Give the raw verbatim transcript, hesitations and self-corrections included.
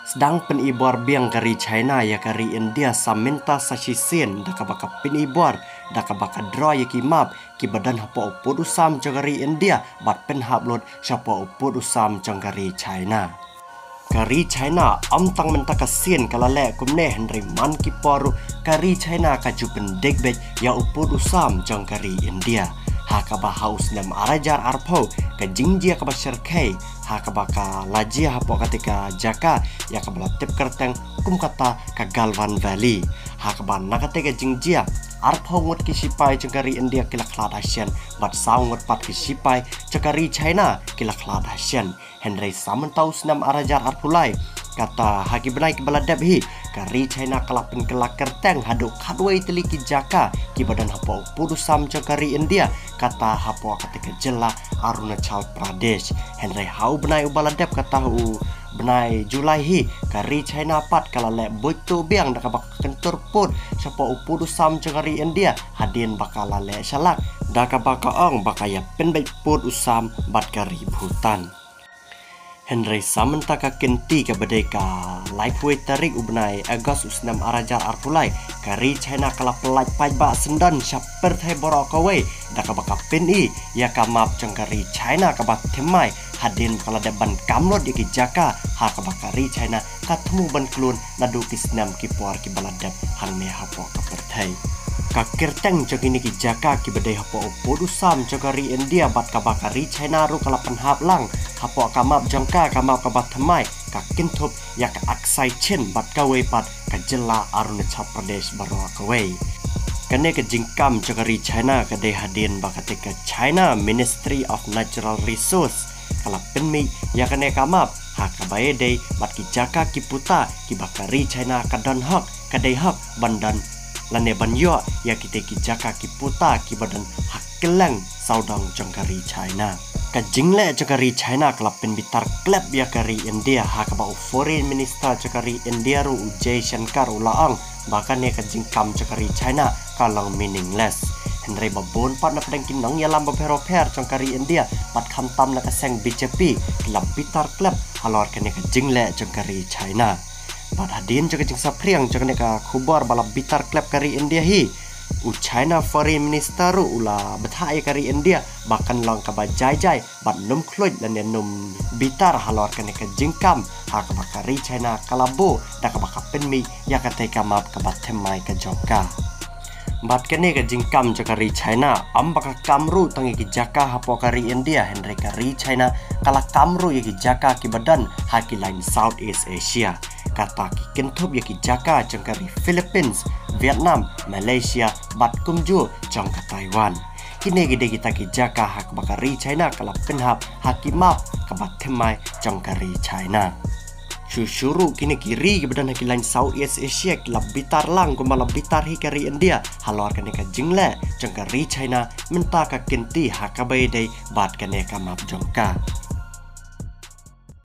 Sdang pynibor biang ka ri China ïa ka ri India sa mynta sa shisien da kaba ka pynibor da kaba ka draw ïa ki map kiba don hapoh u pud u sam jong ka ri India bad pynhap lut shapoh u pud u sam jong ka ri China. Ka ri China ym tang mynta ka sien ka la leh kumne, hynrei man ki por ruh ka ri China ka ju pyndik beit ïa u pud u sam jong ka ri India. Ha kaba ha u snem ar hajar arphew ka jingjia kaba shyrkhei ha kaba ka la jia hapoh katei ka jaka ïa kaba la tip kyrteng kum kata ka Galwan Valley. Ha kaba na katei ka jingjia arphew ngut ki shipai jong ka ri India ki la khlad hashian bad saw ngut pat ki shipai jong ka ri China ki la khlad hashian. Hynrei sa mynta u snem ar hajar arphew lai, kata ha ki bnai kiba la dep hi, ka ri China ka la pynkylla kyrteng haduh khatwei tylli ki jaka kiba don hapoh u pud u sam jong ka ri India, kata hapoh katei ka jylla Arunachal Pradesh. Hynrei ha u bnai uba la dep, kata ha u bnai July hi, ka ri China pat ka la leh buit tuh biang da kaba ka kyntur pud shapoh u pud u sam jong ka ri India hadien ba ka la leh shalak da kaba ka ong ba ka ïa pynbeit pud u sam bad ka ri Bhutan. Hynrei sa mynta ka kynti kaba dei ka laiphew tarik u bnai August u snem ar hajar arphew lai, ka ri China ka la pyllait paidbah syndon sha pyrthei baroh kawei da kaba ka pyni ïa ka map jong ka ri China kaba thymmai hadien ba ka la dep ban kam lut ïa ki jaka ha kaba ka ri China ka thmu ban khlun naduh ki snem ki por kiba la dep hangne hapoh ka pyrthei. Ka kyrteng jong kine ki jaka kiba dei hapoh u pud u sam jong ka ri India bad kaba ka ri China ruh ka la pynhap lang hapoh ka map jong ka, ka map kaba thymmai, ka kynthup ïa ka Aksai Chin bad kawei pat ka jylla Arunachal Pradesh baroh kawei. Kane ka jingkam jong ka ri China ka dei hadien ba katei ka China Ministry of Natural Resource ka la pynmih ïa kane ka map ha kaba ïadei bad ki jaka ki puta kiba ka ri China ka don hok, ka dei hok ban don lane ban ïoh ïa kitei ki jaka ki puta kiba don ha kylleng sawdong jong ka ri China. Ka jingleh jong ka ri China ka la pynbitar klep ïa ka ri India ha kaba u Foreign Minister jong ka ri India ruh u Jaishankar u la ong ba kane ka jingkam jong ka ri China ka long meaningless. Hynrei ba bun pat na pdeng ki nongïalam bapher bapher jong ka ri India bad khamtam na ka seng B J P ki la bitar klep halor kane ka jingleh jong ka ri China. Bad hadien jong ka jingsaphriang jong kane ka khubor ba la bitar klep ka ri India hi, u China Foreign Minister ruh u la bthah ïa ka ri India ba kan long kaba jai jai bad nym khluit lane nym bitar halor kane ka jingkam ha kaba ka ri China ka la buh da kaba ka pynmih ïa katei ka map kaba thymmai ka jong ka. Bad kane ka jingkam jong ka ri China ym ba ka kam ruh tang ïa ki jaka hapoh ka ri India, hynrei ka ri China ka la kam ruh ïa ki jaka kiba don ha ki lain South East Asia. Kata ki kynthup ïa ki jaka jong ka ri Philippines, Vietnam, Malaysia bad kumjuh jong ka Taiwan. Kine ki dei kita ki jaka ha kaba ka ri China ka la pynhap ha ki map kaba thymmai jong ka ri China. Shuh shuh ruh kine ki ri kiba don ha ki lain South East Asia ki la bitar lang kumba la bitar hi ka ri India halor kane ka jingleh jong ka ri China mynta ka kynti ha kaba ïadei bad kane ka map jong ka.